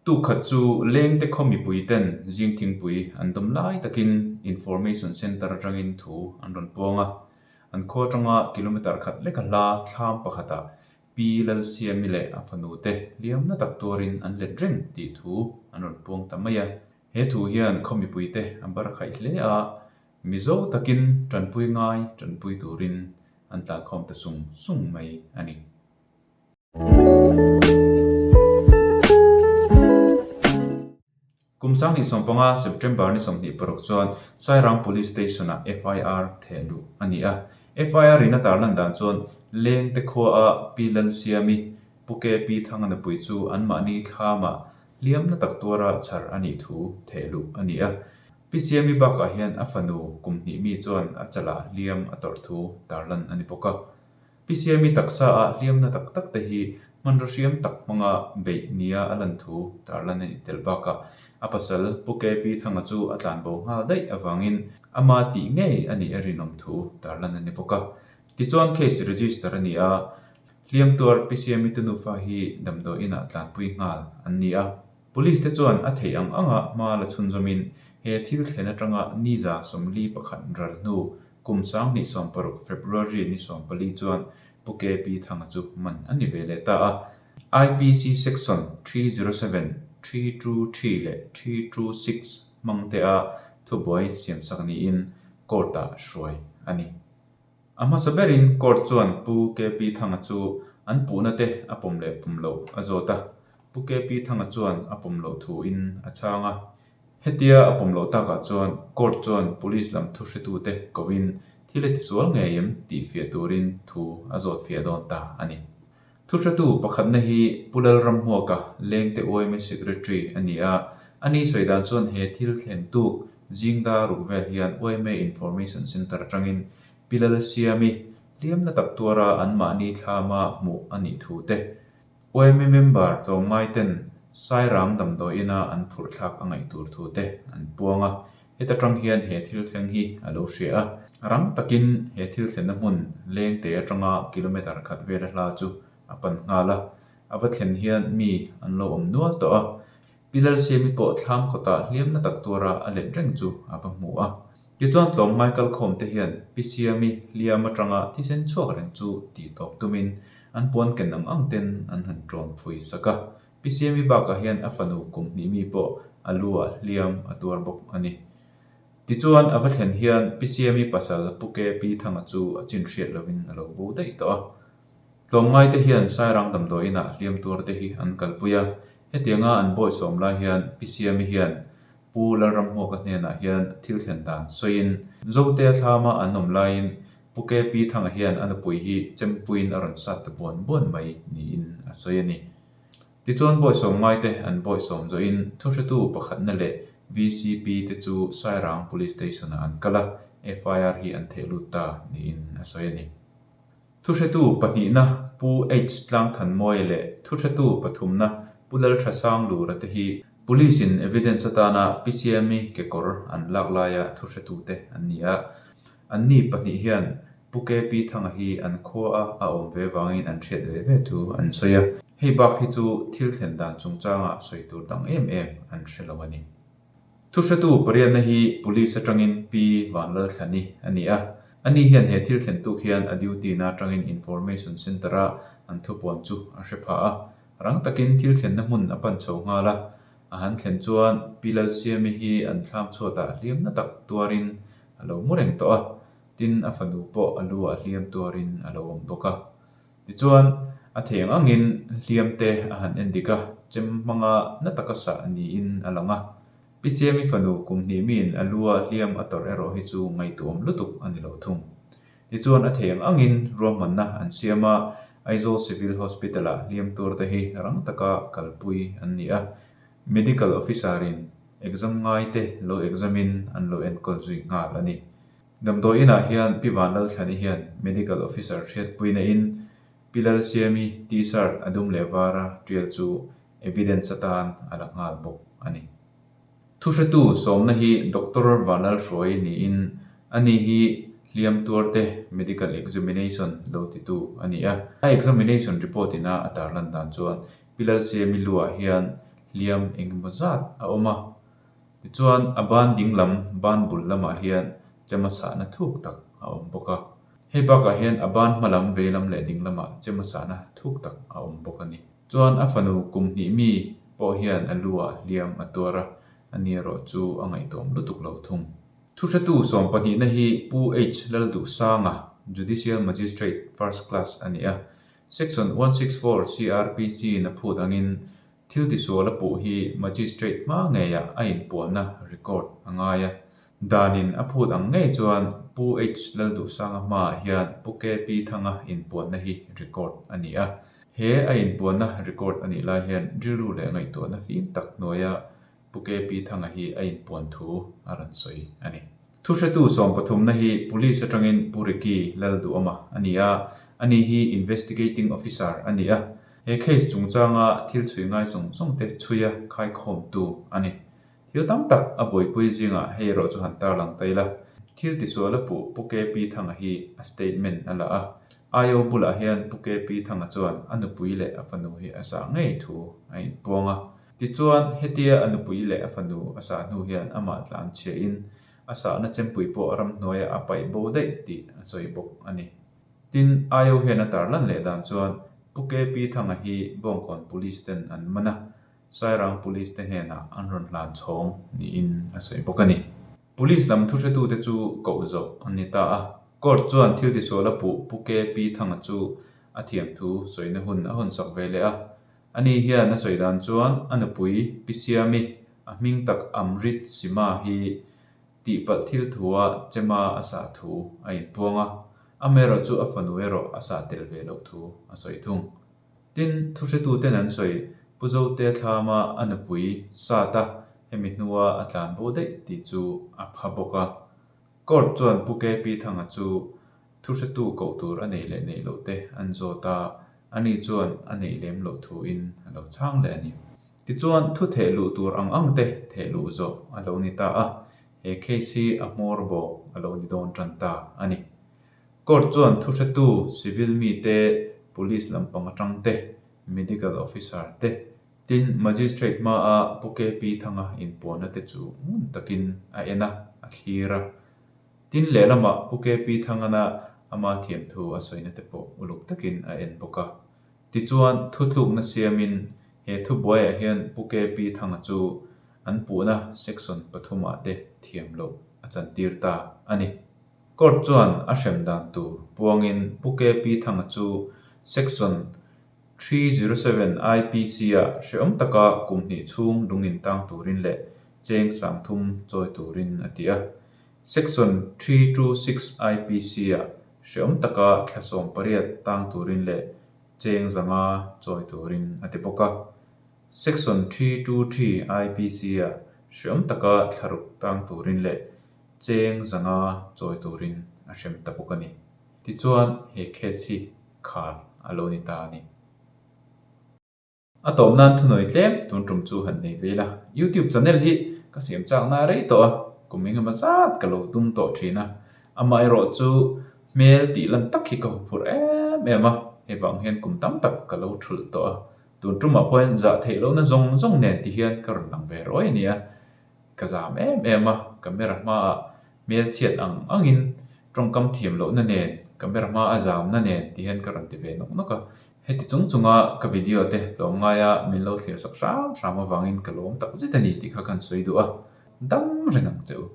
Tuk khat chu Lengte khaw mipui ten zing thingpui an dawm lai takin Information Centre atangin thu an rawn puang a. An khaw atanga kilometre khat leka hla thlam pakhatah Pi Lalsiami leh a fanu te hliamna tak tuarin an let reng tih thu an rawn puang ta mai a. He thu hian khaw mipui te a bar khaih hle a, Mizo takin tanpui ngai tanpui turin an tlankhawm ta sung sung mai a ni. Kum 2015 September ni 26 chuan Sairang Police Station-ah FIR theh luh a ni a. FIR in a tarlan dan chuan Lengte khuaa Pi Lalsiami, Pu KP Thanga nupui chu anmahni thlamah hliamna tak tuara chhar a nih thu theh luh a ni a. Pi Siami bakah hian a fanu kum hnih mi chuan a chalah hliam a tawrh thu tarlan a ni bawk a. Pi Siami taksa ah hliamna tak tak te hi hmanraw hriam tak hmanga beih nia a lan thu tarlan a nih tel bakah a pasal Pu KP Thanga chu a tlanbo nghal daih avangin ama tih ngei a nih a rinawm thu tarlan a ni bawk a. Tichuan case register a ni a, hliam tuar Pi Siami te nufa hi damdawi inah tlanpui nghal an ni a. Police te chuan a theih ang anga hma la chhunzawmin he thil thlen atanga niza 41 ral hnu kum 2016 February ni 14 chuan Pu KP Thanga chu man a ni ve leh ta a. IPC Section 307, 323 leh 326 hmang te a thubuai siamsak niin court-ah hruai a ni. A hmasa berin court chuan Pu KP Thanga chu an puhna te a pawm leh pawm loh a zawt a. Pu KP Thanga chuan a pawm loh thuin a chhang a. Hetia a pawm loh takah chuan court chuan police lam thuhretute kovin thil a tisual ngei em tih fiah turin thu a zawt fiah dawn ta a ni. Thuhretu pakhatna hi Pu Lalramhmuaka Lengte yma Secretary a ni a, ani sawi dan chuan he thil thlen tuk Zingda ruk vel hian yma Information Centre atangin Pi Lalsiami hliamna tak tuara anmahni thlama hmuh a nih thu te, Yma member tlawmngai ten Sairang damdawi ina an phurh thlak a ngaih tur thu te an puang a, heta tang hian he thil thleng hi a lo hria a. Rang takin he thil thlenna hmun Lengte atanga kilometre khat vela hla chu a pan nghal a, a va thlen hian mi an lo awm nual tawh a. Pi Lalsiami pawh thlam kawtah hliamna tak tuara a let reng chu a va hmu a. Tichuan tlawmngai kalkhawm te hian Pi Siami hliam atanga thisen chhuak reng chu tih tawp tumin an puan ken ang ang ten an han ṭawn phui sak a. Pi Siami bakah hian a fanu kum hnih mi pawh a lu ah hliam a tuar bawk a ni. Tichuan a va thlen hian Pi Siami pasal Pu KP Thanga chu a chin hriat lovin a lo bo daih tawh a. Tlawmngai te hian Sairang damdawi inah hliam tuar te hi an kalpui a, hetianga an bawihsawm lai hian Pi Siami hian Pu Lalramhmuaka hnenah hian thil thlen dan sawiin Zotea thlama an awm laiin Pu KP Thanga hian a nupui hi chempuiin a rawn sat ta buan buan mai niin a sawi a ni. Tichuan bawihsawm ngaite an bawihsawm zawhin thuhretu pakhatna leh VCP te chu Sairang Police Station-ah an kal a, FIR hi an theh lut ta niin a sawi a ni. Thuhretu pahnihna Pu H Tlangthanmawia leh thuhretu pathumna Pu Lalthasanglura te hi Police in evidence atana PCMI kekawr an lak laia thuhretute an ni a. Anni pahnih hian Pu KP Thanga hi an khua a a awm ve vangin an hriat ve ve thu an sawi a. Hei bak hi chu thil thlen dan chungchangah sawi tur dang em em an hre lo a ni. Thuhretu pariatna hi Police atangin Pi Vanlalthlani a ni a. Ani hian he thil thlen tuk hian a duty na atangin Information Centre-a an thupuan chu a hre pha a. Rang takin thil thlenna hmun a pan chho nghal a. A han thlen chuan Pi Lalsiami hi an thlam chhuatah hliamna tak tuarin a lo mu reng tawh a. Tin, a fanu pawh a lu ah hliam tuarin a lo awm bawk a. Tichuan, a thei ang angin hliam te a han en dik a, chem hmanga na taka sah niin a lang a. Pi Siami fanu kum hnih miin a lua hliam a tawrh erawh hi chu ngaihtuahawm lutuk a ni lo thung. Tichuan, a thei ang angin ruahmanna an siam a, Aizawl Civil Hospital-ah hliam tur te hi rang taka kalpui an ni a. Medical Officer-in exam ngai te lo exam-in an lo enkawl zui nghal a ni. Damdawi inah hian Pi Vanlalthlani hian Medical Officer hriatpuina in Pi Lalsiami T-shirt a dum leh vara tial chu evidence atan a la nghal bawk a ni. Thuhretu sawmna hi Doctor Vanlalhruai niin ani hi hliam tuarte medical examination lo titu a ni a. A examination report ina a tarlan dan chuan Pi Lalsiami luah hian. hliam engemaw zat a awm a. Tichuan a ban dinglam ban bul lamah hian chema sahna thuk tak a awm bawk a. Hei bakah hian a ban hma lam veilam leh ding lamah chema sahna thuk tak a awm bawk a ni. Chuan a fanu kum hnih mi pawh hian a lu ah hliam a tuar a, a ni erawh chu a ngaihtuam lutuk lo thung. Thuhretu sawmpahnihna hi Pu H Lalduhsanga, Judicial Magistrate, First Class a ni a. Section 164 CrPC in a phut angin Thil tisual a puh hi Magistrate hma ngeiah a inpuanna record a ngai a. Danin a phut ang ngei chuan Pu H Lalduhsanga hmaah hian Pu KP Thanga inpuanna hi record a ni a. He a inpuanna record a nih lai hian rilru leh ngaihtuahna fim tak hnuaia Pu KP Thanga hi a inpuan thu a rawn sawi a ni. Thuhretu sawmpathumna hi Police atangin Pu Ricky Lalduhawma a ni a, ani hi Investigating Officer a ni a. He case chungchanga thil chhui ngai zawng zawng te chhuia khaikhawmtu a ni. Thil tam tak a buaipui zingah hei erawh chu han tarlang ta ila. Thil tisual a puh Pu KP Thanga hi a statement a la a. IO bulah hian Pu KP Thanga chuan a nupui leh a fanu hi a sah ngei thu a inpuang a. Tichuan, hetia a nupui leh a fanu a sah hnu hian amah tlan chhiahin a sahna chempui pawh ramhnuaiah a paih bo daih tih a sawi bawk a ni. Tin, IO hian a tarlan leh dan chuan Pu KP Thanga hi Bawngkawn Police ten an man a, Sairang Police te hnenah an rawn hlan chhawng niin a sawi bawk a ni. Police lam thuhretute chu koh zawh an ni ta a, Court chuan thil tisual a puh Pu KP Thanga chu a thiamthu sawina hun a hawnsak ve leh a, Ani hian a sawi dan chuan a nupui Pi Siami, a hming tak Amrit Sima hi tihpalh thil thua chema a sah thu a inpuang a, amaherawh chu a fanu erawh a sah tel ve loh thu a sawi thung. Tin, thuhretuten an sawi Pu Zote thlama a nupui sat a, hemi hnua a tlan bo daih tih chu a pha bawk a. Court chuan Pu KP Thanga chu Thuhretu koh tur a neih leh neih loh te an zawt a, ani chuan a neih lem loh thuin a lo chhang leh a ni. Tichuan, thu theh luh tur ang ang te theh luh zawh a lo ni ta a, he case hi a hmawr bawk a lo ni dawn tan ta a ni. Court chuan thuhretu civil mite, police lampang atang te, medical officer te, tin magistrate hmaa Pu KP Thanga inpuanna te chu ngun takin a en a, a thlir a. Tin lehlamah Pu KP Thangana ama thiamthu a sawina te pawh uluk takin a en bawk a. Tichuan, thutlukna siamin he thubuaiah hian Pu KP Thanga chu an puhna section pathumah te thiam loh a chantir ta a ni. Court chuan a hrem dan tur puangin Pu KP Thanga chu section 307 IPC-ah hrehawm taka kum hnih chhung lung intang turin leh cheng sangthum chawi turin a ti a. Section 326 IPC-ah hrehawm taka thla 18 tang turin leh cheng zanga chawi turin a ti bawk a. Section 323 IPC-ah hrehawm taka thla ruk tang turin leh cheng zanga chawi turin a hrem ta bawk a ni. Tichuan, he case hi khar a lo ni ta a ni. A tawp nan thunawi tlem tun tum chu han nei ve ila. YouTube channel hi ka siam chak na rei tawh a, kum engemaw zat ka lo tum tawh thin a. Amaherawh chu hmel tih lan tak hi ka huphurh em em a, hei vang hian kum tam tak ka lo thulh tawh a. Tun tumah pawhin zah theih lohna zawng zawng nen ti hian ka rawn lang ve ruai a ni a. Ka zam em em a, camera hmaah hmelchhiat ang angin tawngkam thiam lohna nen, camera hma a zamna nen ti hian ka rawn ti ve nawk nawk a. Heti chung chunga ka video te tlawm ngaia min lo thlir sak hram hram avangin ka lawm tak zet a ni tih kha ka han sawi duh a, dam reng ang che u.